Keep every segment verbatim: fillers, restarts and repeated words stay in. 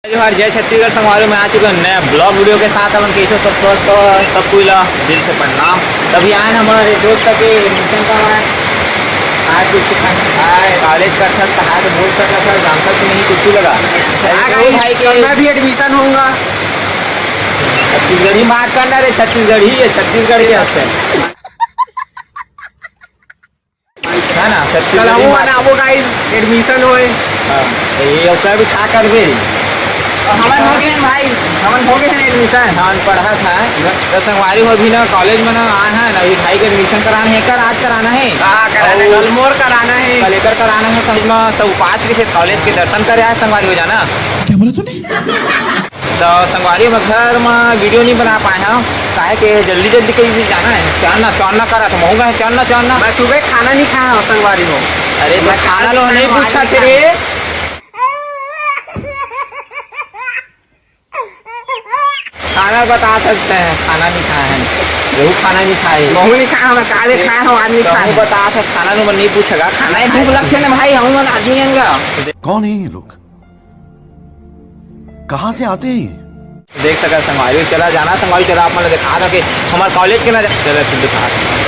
जोहार, जय छत्तीसगढ़ संगवारी, मैं आ चुका हूँ नया ब्लॉग वीडियो के साथ। अपन कैसे सब स्वस्थ हो, सब कोई ला दिल से प्रणाम। तभी आए ना हमारे दोस्त के एडमिशन करवाए। आज कुछ आए कॉलेज का सब कहा तो बोल सका था, जानता तो नहीं कुछ लगा। अरे भाई के मैं भी एडमिशन होऊंगा। छत्तीसगढ़ी मार करना रे, छत्तीसगढ़ी है, छत्तीसगढ़ के हक से। है ना, कल छत्तीसगढ़ी हमहू मार। बनाबो गाइस, एडमिशन होए। हाँ, तो ये ओकर भी का करबे? हमन हो गए हैं भाई, हमन हो गए हैं एडमिशन। हाँ, पढ़ा था। तो संगवारी हो भी ना, कॉलेज में ना आए हैं ना, अभी भाई के एडमिशन कराना है, कर आज कराना है। हाँ, कराना है, और कल मोर कराना है। कल एकर कराना है, समझ में सब उपास के फिर कॉलेज के दर्शन करे आए, संगवारी हो जाना। क्या बोला तूने? तो संगवारी, मैं घर में वीडियो नहीं बना पाए हूँ, काहे के जल्दी जल्दी कहीं भी जाना है। चांदना चांदना करा था, महूंगा है चांदना चांदना। मैं सुबह खाना नहीं खाया हूँ संगवारी हो। अरे तो मैं खाना लो नहीं पूछा थे रे। खाना बता सकते हैं, खाना नहीं खाया है। वो खाना नहीं खाए। महू नहीं खाया हूँ, मैं काले खाया हूँ, आज नहीं तो खाया हूँ। बता सकते, खाना लो नहीं पूछेगा, खाना नहीं, भूख लगते ना भाई, हम मन आदमी हैं। कौन है ये लोग? कहाँ से आते हैं ये? देख सका संगवारी, चला जाना संगवारी, चला आप मन ला दिखा सके हमारे कॉलेज के ना। चला फिर दिखा।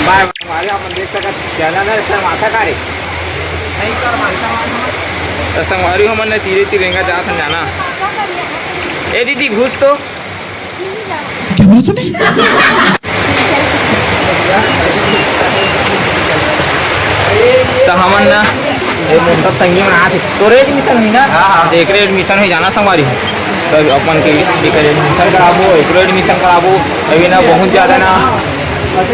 बाय संगवारी, आप मन देख सका, चला ना सर माता का रे। नहीं सर माता। तो संगवारी हमन ने तीरे तीर रेंगा जात हन जाना। ए दीदी घुस तो। क्या बोला तूने? तो हमन ना, ए, मोर सब संगी मन आथे। तोरे एडमिशन हुई ना? हाँ, हाँ। एकरे एडमिशन हुई जाना संगवारी हो। तो अपन के एकर एडमिशन कराबो, एकरो एडमिशन कराबो। अभी ना बहुत ज्यादा ना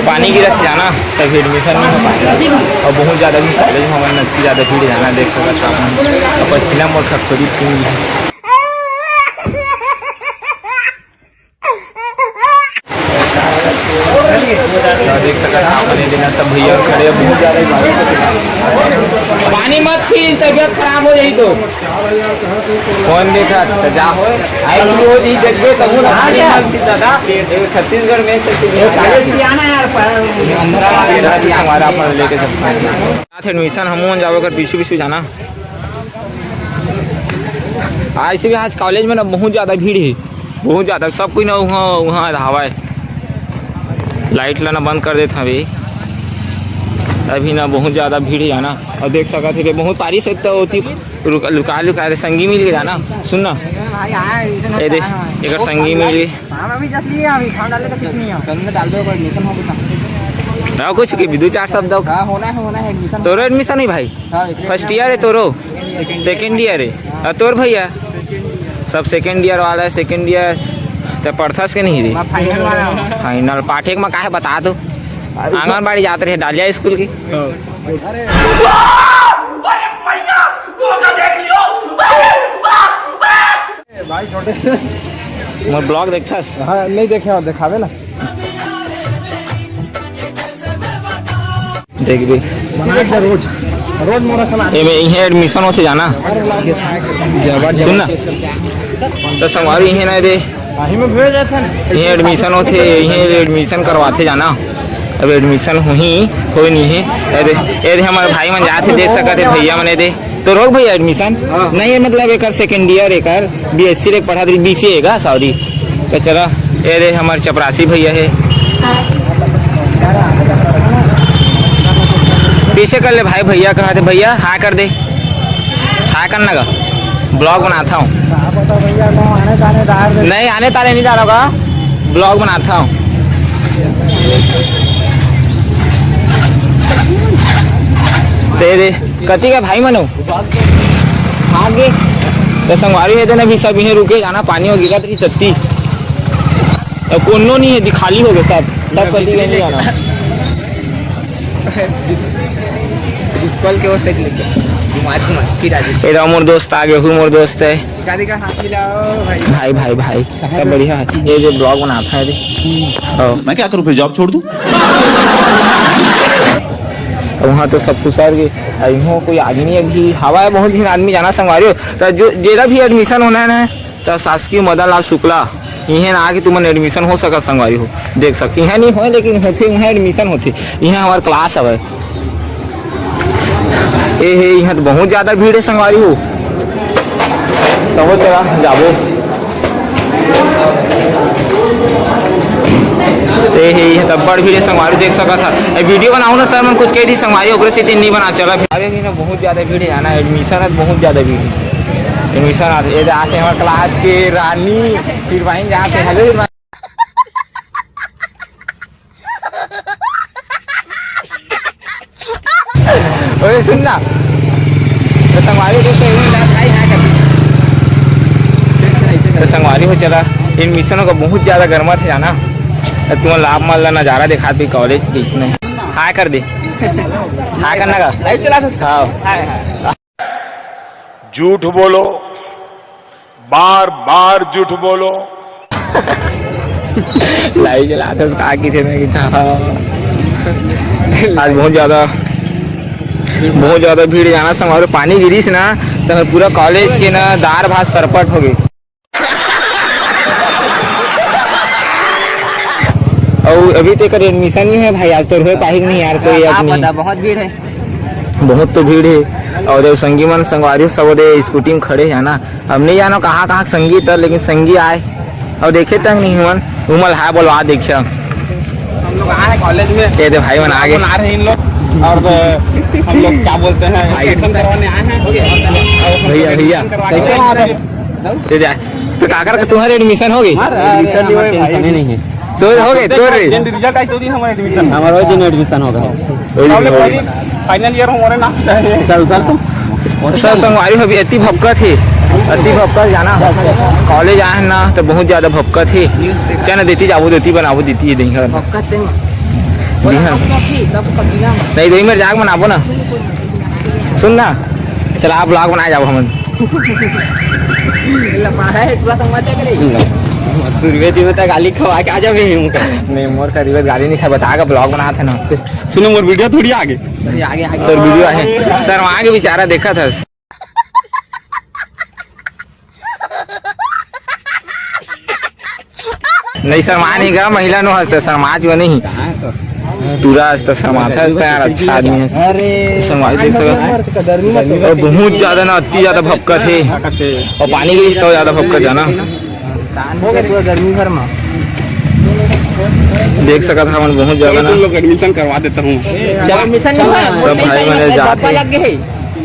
पानी गिरत जाना, तभी एडमिशन नहीं हो पाएगा। और बहुत ज्यादा भी कॉलेज में हमन ना इतनी ज्यादा भीड़ जाना, देख सकत हो अपन। तो पछिला मोर सब थोड़ी टीम तो देख सकत हव, अपन ए दिन सब भैया खड़े हे, बहुत ज्यादा ही बारिश हे। पानी मत पी, तबीयत खराब हो जाही तो। कौन देखत? तो जा। आई भी हो जी, जग गए तब ना। हाँ, पानी क्या? मत पी दादा। ये छत्तीसगढ़ में, छत्तीसगढ़ में। कॉलेज भी आना यार, पर ये अंदर आ गया, हमारा अपन लेके चलते हैं। साथ एडमिशन हम जाबो कर पीछू पीछू जाना। ऐसे भी आज कॉलेज में ना बहुत ज्यादा भीड़ हे, बहुत ज्यादा। सब कोई ना वहाँ, वहाँ हवय, लाइट ला ना बंद कर देत हवे। अभी ना बहुत ज्यादा भीड़ हे जाना। और देख सकत हे कि बहुत बारिश हे तो होती लुका लुका रे संगी मिल के जाना। सुन ना, ए दे, एकर संगी मिल के। हाँ, कुछ के भी दू चार शब्द। हाँ, होना है, होना है एडमिशन। तोरो एडमिशन हे भाई? हाँ, एक फर्स्ट ईयर हे तोरो? सेकंड ईयर हे। और तोर भैया? सब सेकंड ईयर वाला हे, सेकंड ईयर। तो पढ़थस के नहीं रे? मैं फाइनल वाला हूँ। फाइनल पाठक में काहे बता दो। आंगनबाड़ी जात रहे डालिया स्कूल की। हाँ। भाई छोटे। मोर ब्लॉग देखथस? हाँ, नहीं देखे हो, दिखावे ना। देख भी। मना कर रोज, रोज मोरा सुना। ए, में इहे एडमिशन होथे जाना। सुन ना। तो संगवारी इहे ना दे। आही में भेज देथन। इहे एडमिशन होथे, इहे एडमिशन करवाथे जाना। अब एडमिशन होही, होय नहीं हे। अरे, अरे हमारे भाई मन जाथे, दे सकत हे भैया मने दे। तो रोक भैया एडमिशन। हाँ। नहीं, मतलब एकर सेकंड ईयर, एकर बीएससी ले पढ़ा रही, बीसीए का, सॉरी। तो चला, ए रे हमार चपरासी भैया हे। पीछे कर ले भाई, भैया कहाँ थे? भैया हाय कर दे, हाय करना का ब्लॉग बनाता हूँ। नहीं, आने ताने नहीं जा रहा, ब्लॉग बनाता हूँ। तेरे कति का भाई मनो? आगे तो संगवारी हे, देना भी सब इहें रुके जाना, पानी हो गिरा तेरी तत्ती। तो कोनो नहीं हे, दिखाली हो गए सब, सब कति का नहीं जाना। कल के ओर से लेके घुमा घुमा फिर आ जाए। ए रहा मोर दोस्त आगे, हु मोर दोस्त हे। गाड़ी का हाथ मिलाओ भाई। भाई, भाई, भाई, सब बढ़िया हे। ये जो ब्लॉग बनाता है रे। मैं क्या करूँ फिर, जॉब छोड़ दूँ? वहाँ तो सब खुसर गे। आ, इहों कोई आदमी अभी हवा हे, बहुत झिन आदमी जाना संगवारी हो। तो जो, जेला भी एडमिशन होना हे ना, तो शासकीय मदन लाल शुक्ला, इहें ना आके तुमन एडमिशन हो सकत संगवारी हो, देख सकत। इहें नहीं होय, लेकिन होथे, इहें एडमिशन होथे। इहें हमार क्लास हवय। ए हे, इहां तो बहुत ज्यादा भीड़ हे संगवारी हो। तभो चला जाबो। ए हे, ये तब्बड़ भीड़ हे संगवारी, देख सकत हा। ए, वीडियो बनाओ ना सर, मन कुछ कह दी संगवारी, ओकरे सेती नहीं बना। चला, अरे भी ना, बहुत ज्यादा भीड़ हे ना, एडमिशन हे, बहुत ज्यादा भीड़ हे। एडमिशन आ, ये जाते हमारे क्लास के रानी, फिर वहीं जाते, हेलो। ओए, सुन ना। तो संगवारी हो, तो सही में जात भाई, हाँ कर। तो संगवारी हो, चला, एडमिशन होगा, बहुत ज्यादा गर्मा थे जाना। तो तुम लाभ माल नजारा दिखा दी कॉलेज के इसने। हाय कर दे। हाय करना का? लाइव चला था। हाँ। हाय, हाय। झूठ बोलो, बार बार झूठ बोलो। लाइव चलाते उसका आगे थे, मैं किथा। आज बहुत ज्यादा, बहुत ज्यादा भीड़ जाना संगवारी। पानी गिरिस ना, तो पूरा कॉलेज के ना दार भात सरपट हो गई। और अभी तो एकर एडमिशन ही है भाई, आज तो होए पाही नहीं यार कोई आदमी। बहुत भीड़ है। बहुत तो भीड़ है। और जब संगी मन संगवारी सब ओदे स्कूटी में खड़े है ना, अब नहीं जानो कहाँ कहाँ संगी तर, लेकिन संगी आए और देखे तक नहीं हुआ। उमल हाय बोलवा देखिए। हम लोग आए हैं कॉलेज में। ये दे भाई मन आगे। बना रहे हैं इन लोग। और, अ, हम लोग क्या बोलते हैं, भाई। एडमिशन करवाने आए हैं। भैया, भैया। करवाने कैसे आए हैं। ये जा। तो काकर का तुम्हारे एडमिशन होगी? एडमिशन नहीं हुआ है भाई। तो हो गए, तो रे। जिन रिजल्ट आई तो दिन हमारा एडमिशन। हमारा वो दिन एडमिशन होगा। वही दिन होगा। फाइनल ईयर हमारे नाम पे है। चल, चल तू। सर, संगवारी हो भी अति भपकत हे, अति भपकत जाना। कॉलेज आए हैं ना, तो बहुत ज्यादा भपकत हे। चल ना, देती जाबो, देती बनाबो, देती ही देंगे। भपकत हे। नहीं, दही में जाके बनाबो ना। सुन ना, चला, आप ब्लॉग बनाए जाओ हमन। लपाड़ा है, पूरा संगवारी करे। शुरुआती में तो गाली खवा के आ जावे ही उनका। नहीं, मोर का रिवेट गाली नहीं खाए, बता के ब्लॉग बनात हे ना। सुनो, मोर वीडियो थोड़ी आगे। अरे, आगे, आगे। तोर वीडियो आहे। शर्मा के बेचारा देखा था। नहीं, शर्मा नहीं गा, महिला नो हंसते, शर्मा जो नहीं। पूरा हंसता, शर्मा था, हंसता यार, अच्छा आदमी है। अरे। शर्मा देख सकत। गर्मी मत हो। और बहुत ज्यादा ना, अति ज्यादा भपकत है। और पानी के रिश्ता ज्यादा भपकत है ना। हो गया पूरा गर्मी भर में। देख सकत हवन बहुत ज्यादा ना। तुम लोग एडमिशन करवा देता हूँ। चल, एडमिशन नहीं हुआ, सब भाई मने जात है। लग गए है।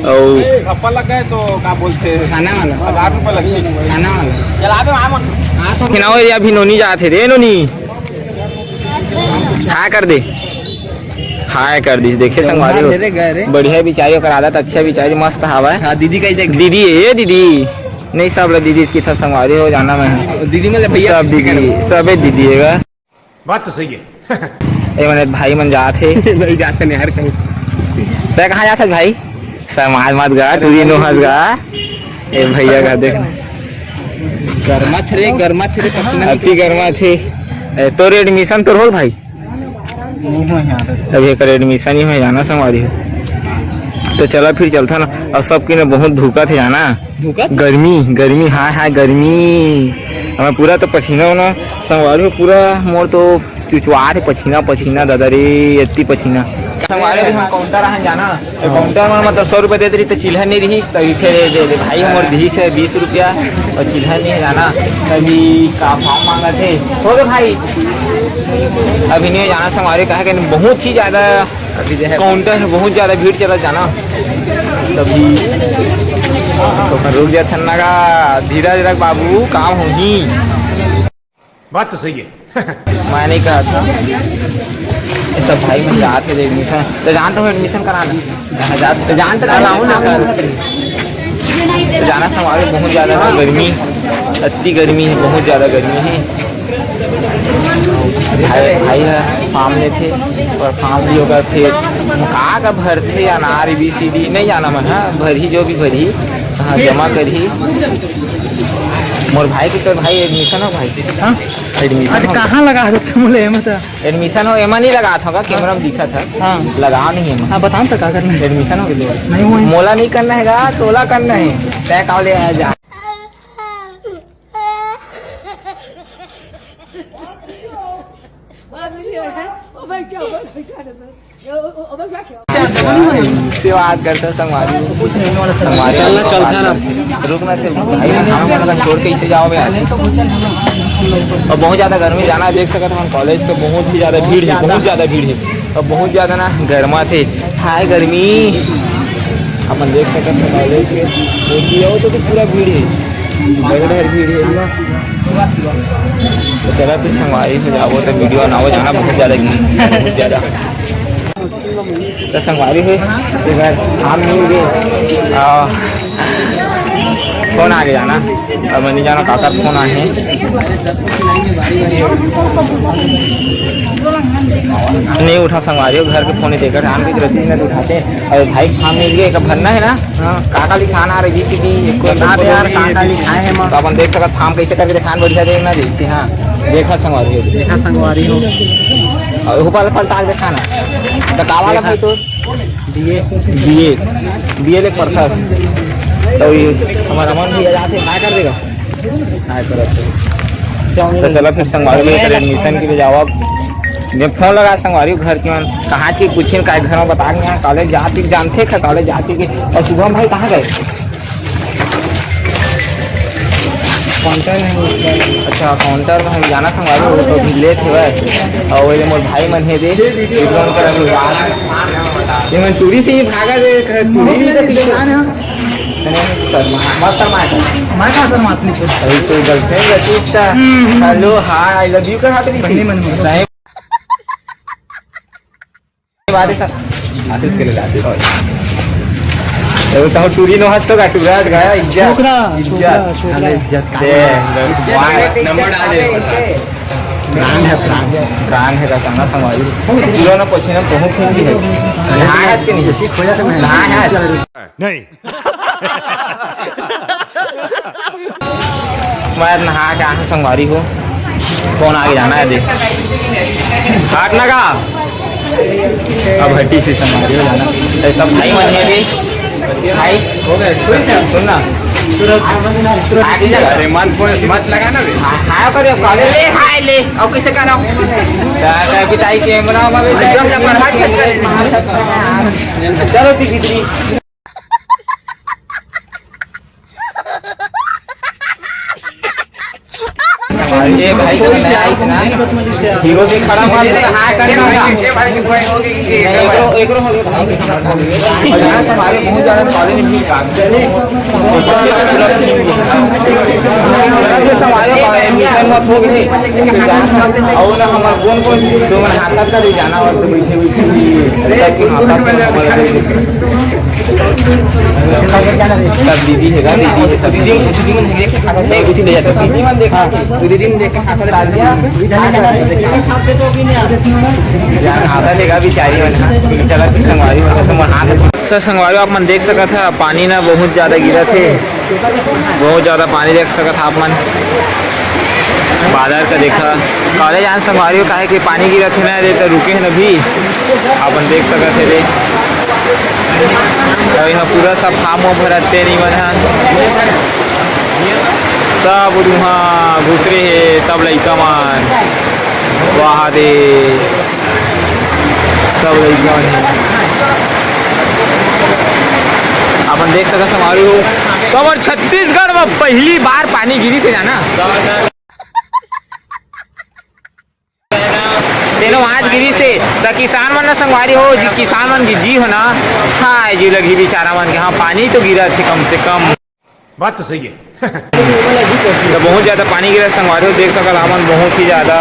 और धप्पा लग गए तो का बोलते हैं? थाना वाला। हजार रुपये लगते हैं। थाना वाला। चला दो, आ मन। हाँ, तो किनारे या भी नोनी जात है रे, नोनी। हाय कर दे। हाय कर दी। देखे संगवारी हो। रे, गए रे। बढ़िया बिचारी, ओकर आदत अच्छा बिचारी, मस्त हवा है। हाँ, दीदी कैसे? दीदी, ए दीदी। नहीं, सब ला दीदी इसकी था संगवारी हो जाना मैं। दीदी मतलब भैया सब किसी दीदी, करम। सबे दीदी है। बात तो सही है। ए, मने भाई मन जात हे। नहीं जाते नहीं हर कहीं। तै कहाँ जात हे भाई? समाज मत गा, तू ही नो हंस गा। ए भैया का देख। गरमात रे, गरमात रे, पसीना अति गरमात हे। ए, तोर एडमिशन तोर हो भाई? नहीं हो यहाँ पे। अभी एकर एडमिशन ही हो जाना संगवारी हो। तो चला फिर चलता ना। और सबके ना बहुत धुका थे जाना। धुका? गर्मी, गर्मी, हाँ, हाँ, गर्मी। हमें पूरा तो पसीना होना संगवारी हो, पूरा मोर तो चुचवार है पसीना, पसीना दादा रे, इतनी पसीना। संगवारी हो, हम काउंटर आ जाना। तो काउंटर में मतलब सौ रुपये देते रही तो चिल्हर नहीं रही, तभी फिर दे दे भाई, हमर दीस है बीस रुपया और चिल्हर नहीं है जाना। तभी का भाव मांगा थे, हो गए भाई। अभी नहीं जाना संगवारी, कहा कि बहुत ही ज्यादा अभी जो है काउंटर है, बहुत ज्यादा भीड़ चला जाना। तभी तो रुक जा थन्ना का, धीरज रख बाबू, काम होही। बात तो सही है। मैं नहीं कहा था। ये सब भाई मन जात हे एडमिशन, तो जानता हूँ एडमिशन कराना। हाँ, जात तो जानता था ना, हूँ ना। तो जाना संगवारी बहुत ज्यादा ना गर्मी, अति गर्मी है, बहुत ज्यादा गर्मी है। भाई, भाई है, सामने थे और काम भी होगा फिर। का का भरथे अनार, ए बी सी डी, नहीं जाना मैं, हाँ, भरही जो भी भरही, हाँ, जमा करही। मोर भाई के, तोर भाई एडमिशन हो भाई? हाँ? एडमिशन अरे हो? कहाँ लगा देते बोले, एमा तो। एडमिशन हो, एमा नहीं लगा था, कैमरा में दिखा था। हाँ। लगा नहीं एमा। हाँ, बता ना तो का करना है? एडमिशन हो गया? नहीं हुआ है। मोला नहीं करना है गा, तोला करना है। तय का ले आ जा। से बात करता संगवारी। संगवारी चलना चलता ना। रुकना थे भाई, हम लोग छोड़ के इसे जाओ यार। अउ बहुत ज्यादा गर्मी जाना, देख सकत हन कॉलेज तो बहुत ही ज्यादा भीड़ हे, बहुत ज्यादा भीड़ हे अउ बहुत ज्यादा ना गर्मा थे। हाय गर्मी, अपन देख सकत हन कॉलेज के, देखिए वो तो पूरा भीड़ हे, बड़े ढेर भीड़ हे। तो चला फिर संगवारी हो जाबो तो वीडियो बनाबो जाना, बहुत ज्यादा भीड़, बहुत ज्यादा। तो संगवारी हे, एक बार हम मिल गए। आ, फोन आ गया ना, अब मैं नहीं जाना काकर फोन आए हैं। नहीं उठा संगवारी हो, घर के फोन ही देकर हम भी गलती नहीं उठाते। अउ भाई, हम मिल गए, एक भरना है ना। हाँ, काका लिखान आ रही थी कि कोई बता दे यार, काका लिखाए हैं। तो अपन देख सकत, फार्म कैसे करके दिखान, बढ़िया दे ना जैसे। हाँ, देखा संगवारी हो। देखा संगवारी हो। अउ ऊपर पलटा के दिखाना। तो का वाला भाई तो? बीए। बीए, बीए ले परथस। तो ये हमारा मन भी जाते, काय कर देगा? काय करत हे? तो चला फिर संगवारी हो, एडमिशन के लिए जाओ। अब मैं फोन लगा संगवारी घर के मन, कहाँ चीज पूछे, काय घर में बता के, कॉलेज जाती जानते थे, कॉलेज जाती के। और शुभम भाई कहाँ गए? काउंटर में। अच्छा, काउंटर में हम जाना संगवारी हो, तो अभी लेट हुआ है। और वो मोर भाई मन हे दे, विक्रम कर अभी बात। ये मन टूरी से ही भागा दे, टूरी भी तो पीछे। दुकान है। नहीं, शर्मा, मत शर्मा कर। मैं कहाँ शर्मा से नहीं छोड़ता। अभी तो गर्लफ्रेंड रहती है। हम्म, हम्म। Hello, hi, I love you कहा तो नहीं बहनी थी? मन में। नहीं। बात है सर। आशीष के लिए लाते हो। तो बताओ, टूरी नो हंस तो का, टूरा गया, इज्जत। छोकरा, इज्जत। छोकरा, छोकरा। अरे, इज्जत का दे, इज्जत वाह। नंबर डाल दे। प्राण है, प्राण। प्राण है का कहना संगवारी। पूरा ना पसीना बहुत खून भी है। नहा है इसके नीचे। इसी खोया तो मैं नहा है। नहीं। मैं नहा के आके संगवारी हो, फोन आगे जाना है देख। काट ना का? अब हटी से संगवारी हो जाना। तो सब भाई मन हे भी। भाई, सुन ना। अरे मन को मत लगा ना बे। हाँ, हाँ, करो, करो, ले, हाय, ले। अब कैसे करो? क्या, क्या, पिताई कैमरा में भी जाए। चलो, टिकट। ये भाई तो नया आइस ना, हीरो भी खड़ा हुआ है, तो हाँ, कर रहा है। ये भाई, ये भाई, हो गई, ये एकरो, एकरो हो गया भाई। और यहाँ से हमारे बहुत ज्यादा कॉलेज भी काम चले। ये हमारे कॉलेज में मत हो गए। और ना हमारे कौन कौन जो मन हाथ साथ का दे जाना और तो बैठे बैठे भी ताकि हाथ साथ का हमारा दे दे। सब दीदी है, दीदी है, सब दीदी, दीदी मन देख के खा सकते हैं, कुछ ले जाते हैं। दीदी मन देख, हाँ, तो दीदी मन देख के खा सकते हैं। यार, आशा लेगा बेचारी मन, हाँ। चला, फिर संगवारी मन, तो मन हाथ तो संगवारी, आप मन देख सकत ह, पानी ना बहुत ज्यादा गिरत हे, बहुत ज्यादा पानी देख सकत ह आप मन। बादर का देखा, कॉलेज आन संगवारी हो, काहे कि पानी गिरत हे ना रे, तो रुके हे ना अभी। आप मन देख सकत हे रे, अउ यहाँ पूरा सब फार्म भरत हे नी मन ह, सब उहाँ घुसरे हे, सब लइका मन। वाह दे, सब लइका मन हे। अपन देख सकत संगवारी हो, तो हमर छत्तीसगढ़ में पहली बार पानी गिरी से जाना। तेनो आज गिरी से, त किसान मन ना संगवारी हो, जी किसान मन की जी हो ना, हाय जी लगी बेचारा मन के, हाँ, पानी तो गिरा थे कम से कम। बात तो सही है। तो बहुत ज्यादा पानी गिरा संगवारी हो, देख सकत हमन बहुत ही ज्यादा,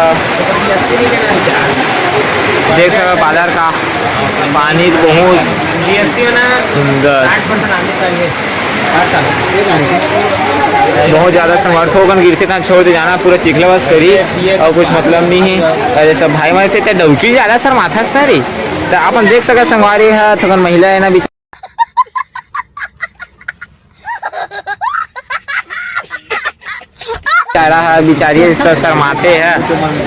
देख सकत बाजार का पानी बहुत सुंदर। बहुत ज्यादा संगवारी हो, कन गिरथे तहाँ छोड़ दे जाना, पूरा चिखला बस करी और कुछ मतलब नहीं है। अरे सब भाई मन थे, ते डौकी ज्यादा शर्माथस ना रे, त अपन देख सकत संगवारी ह, थोकन महिला है ना, बेचारा ह, बिचारी स-, शर्माते ह।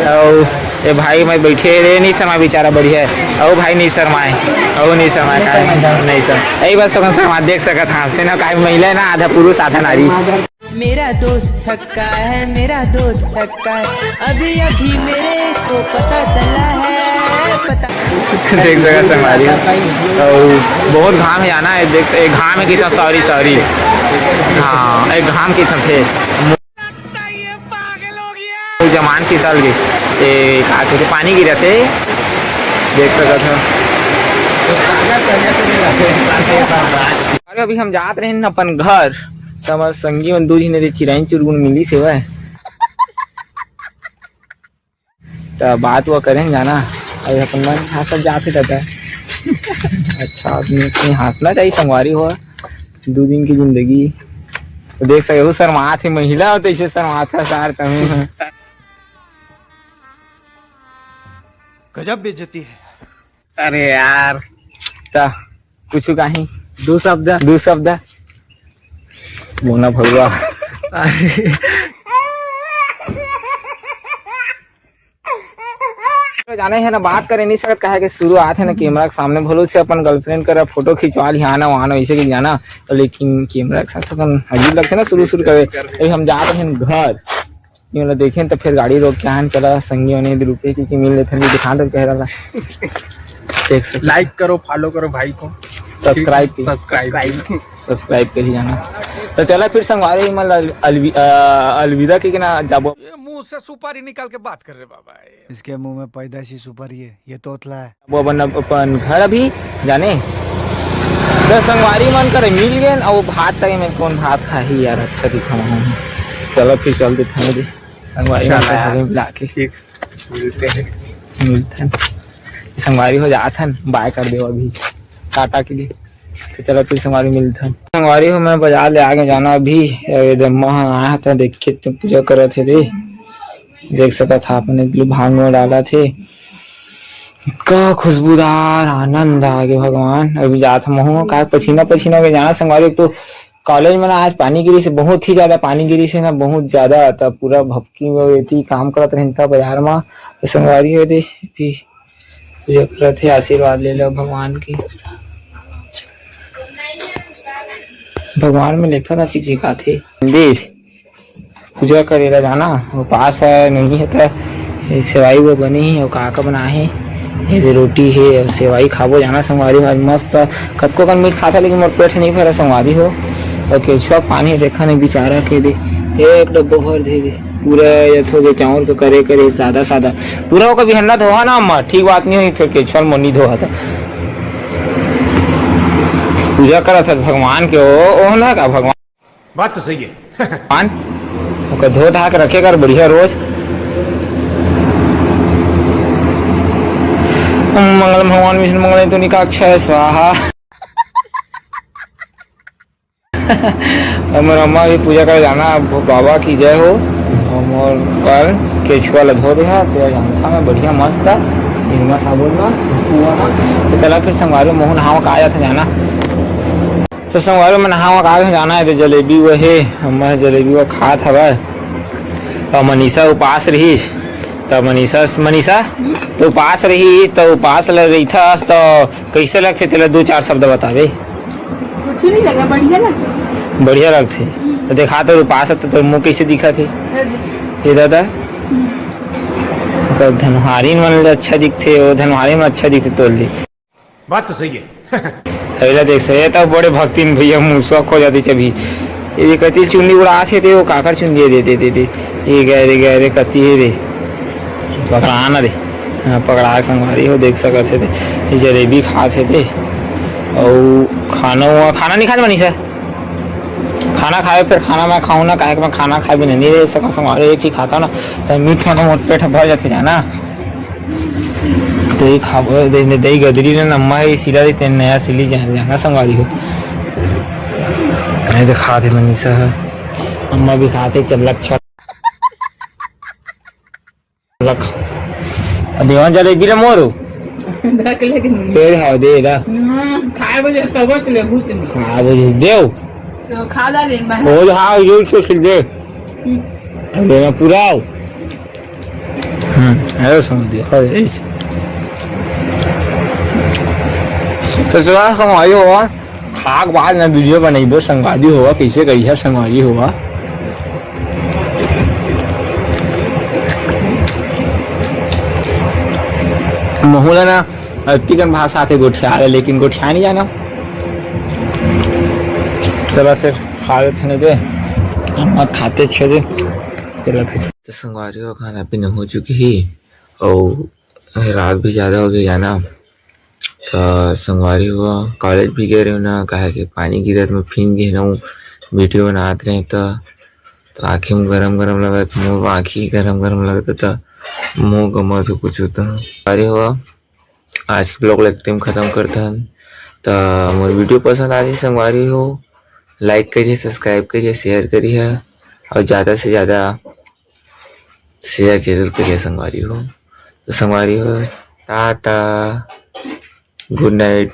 अउ ए भाई मैं बैठे रे, नहीं शर्मा बेचारा, बढ़िया है। अउ भाई नहीं शर्माए, अउ नहीं शर्माए, काहे नहीं शर्मा? यही बस तो शर्मा, देख सकत हाँसते ना, काहे महिला है ना, आधा पुरुष आधा नारी। मेरा दोस्त छक्का है, मेरा दोस्त छक्का है, अभी अभी मेरे को पता चला है, पता। देख सकत संगवारी, अउ बहुत घाम है जाना है, देख, एक घाम है कितना, सॉरी, सॉरी, हाँ, एक घाम कितना थे। लगता है ये पागल हो गया। जमान फिसल गे। ए, का कहिथे, पानी गिरत हे, देख सकत हव। अरे, अभी हम जात रहेन अपन घर, त हमर संगी मन दू झिन एदे चिरई चुरगुन मिलिस हेवय। त बात वो करेन जाना, अभी अपन मन हंसत जात हे दादा। अच्छा आदमी, इतनी हंसना चाहिए संगवारी हो, दू दिन की जिंदगी। तो देख सके हो, शर्मात हे महिला, तो इसे शर्मात हे सार कहूँ। गजब बेइज्जती है। अरे यार, त कुछ कहीं दू शब्द। दू शब्द। बोला भगवा। अरे। जाने हे ना, बात करे नहीं सकत, काहे के शुरुआत हे ना कैमरा के सामने, भलो से अपन गर्लफ्रेंड करा फोटो खिंचवा लिहा ना, वहाँ ना वैसे कि जाना, लेकिन कैमरा के साथ अपन अजीब लगथे ना शुरू शुरू करे। अभी हम जात रहेन घर, ये वाला देखेन त फिर गाड़ी रोक के आन, चला संगी होने दे रुपये की, की मिल लेथन, दिखा दो कह रहा। देख सकते। Like करो, follow करो भाई को। Subscribe की। Subscribe। Subscribe कर ही जाना। तो चला फिर संगवारी मन ला अल-, अलवि-, अ, अलविदा के ना जाबो। ये मुंह से सुपारी निकाल के बात कर रहे बाबा। इसके मुंह में पैदाशी सुपारी है, ये तोतला है। वो अपन, अपन घर अभी जाने। तो संगवारी मन करे मिल गेन, अउ भात तक में कौन भात खाही यार, अच्छा दिखा हूँ। चलो फिर चल देते हैं रे। संगवारी मन चला के यार। हमें मिला के। ठीक, मिलते हैं। मिलते हैं। संगवारी हो जात हन, bye कर दो अभी, टाटा के लिए। तो चलो फिर संगवारी मिलते हैं। संगवारी हो, मैं बाजार ले आगे जाना अभी। ये दे महा आया था, देखिए तो पूजा करत हे रे। देख सकत हा, अपन एक भांग में डाला थे। का खुशबूदार आनंद आ गे भगवान। अभी जात हम हूँ, का पसीना पसीना हो गया जाना संगवारी। एक तो कॉलेज में ना आज पानी गिरी से, बहुत ही ज्यादा पानी गिरी से ना, बहुत ज्यादा। तब पूरा भपकी में एती काम करत रहिन था बाजार में। तो संगवारी हो दे, भी पूजा करत हे, आशीर्वाद ले लो भगवान की। भगवान में लेखा ना चिकचिकाथे। मंदिर पूजा करे ला जाना, उपास है, नहीं है त सेवाई वो बने ही, अउ का का बना हे, ये दे रोटी हे, अउ सेवाई खाबो जाना संगवारी हो। आज मस्त कतको कन मीठ खाता, लेकिन मोर पेट नहीं भरा संगवारी हो। अउ केछुआ पानी देखा नहीं बेचारा के दे, एक डब्बो भर दे दे, पूरा ये थोके चाउर के करे करे सादा सादा, पूरा ओकर बिहन्ना धोहा ना अम्मा, ठीक बात नहीं हुई, फिर केछुआ मोनी धोहा था। पूजा करत हस भगवान के, ओ, ओह ना का भगवान। बात तो सही है। भगवान, ओकर धो धा के रखे कर बढ़िया रोज। ओम मंगलम भगवान विष्णु मंगलम तो निकाक्षय स्वाहा। हमर अम्मा भी पूजा करे जाना, अब बाबा की जय हो। हमर कर केछुआ ल धो दे हा, पूरा जानता मैं बढ़िया मस्त निरमा साबुन में। तो चला फिर संगवारी मोहन हाव का जाथे जाना। तो संगवारी मन हाव का जाना है, तो जलेबी वो हे, अम्मा जलेबी वो खात हवय। और मनीषा उपास रहीस, तो मनीषा, मनीषा, तो उपास रहीस, तो उपास ल रहिथस, तो कइसे लगथे तेला दू चार शब्द बताबे? कुछ नहीं लगा, बढ़िया लगथे। बढ़िया लगथे। हम्म। तो देखा तो उपास त तोर मुंह कइसे दिखत हे? अरे। ये दादा? हम्म। ओकर धनुहारिन मन ले अच्छा दिखथे, वो धनुहारिन मन अच्छा दिखथे तोर ले। बात तो सही है। अरे देख से, ये तो बड़े भक्तिन भैया मुंह शौक हो जाती चबी। ये कति चुन्नी उड़ाथे ते, वो काकर चुन्नी दे दे दे दे। ये गए रे, गए रे, कति हे रे। पकड़ा ना रे। हाँ, पकड़ा के संगवारी हो, देख सकत हे ते। ये जलेबी खात हे ते। अउ खाना हुआ, खाना नहीं खाने वाली सर। खाना खाए, फिर खाना मैं खाऊं ना, काहे कि मैं खाना खाए बिना नहीं रह सका संगवारी, एक ही खाता ना। तो मीठ खाना मोर पेट भर जाथे जाना। तो ये खाबो, दे, दे, दे गदरी ने नम्मा है, सिला दे, तेन नया सिली जान जाना संगवारी हो। नहीं तो खाते मनीषा है। अम्मा भी खाते, चल लक छक। लक। देवा जलेबी ला मोरो। रख ले कि नहीं? तेरे हाव दे दा। हम्म, खाए बजे तब ले भूत नहीं। हाँ, वो देव। तो खा ला रे, बाहर। वो हाँ, यूज से सिल दे। हम्म। अरे ना पूरा। हम्म, अरे समझ गया। अरे, इस। तो थोड़ा संगवारी होवा, खाक बाद ना वीडियो बनइबो, संगवारी होवा, कइसे कही है संगवारी होवा। महू ला ना, अतिकन भाषा आथे गोठिया ले, लेकिन गोठिया नहीं जाना। चला फिर खा लेथे ना दे, मत खाते छे दे। तो संगवारी हो, खाना पीना हो चुकी ही, और रात भी ज्यादा हो गई जाना। तो संगवारी हो, कॉलेज भी गए रहे ना, काहे के पानी गिरत में भींग गए ना, वीडियो बनात रहे तो, तो आँखी में गरम गरम लगत, मुँह आँखी गरम गरम लगत, तो मुँह गमत हो कुछ। तो संगवारी हो, आज के ब्लॉग ला एकदम खत्म करथन। तो मोर वीडियो पसंद आ जाए संगवारी हो, लाइक करिए, सब्सक्राइब करिए, शेयर करिए, और ज्यादा से ज्यादा शेयर जरूर करिए संगवारी हो। तो संगवारी हो, टाटा, गुड नाइट,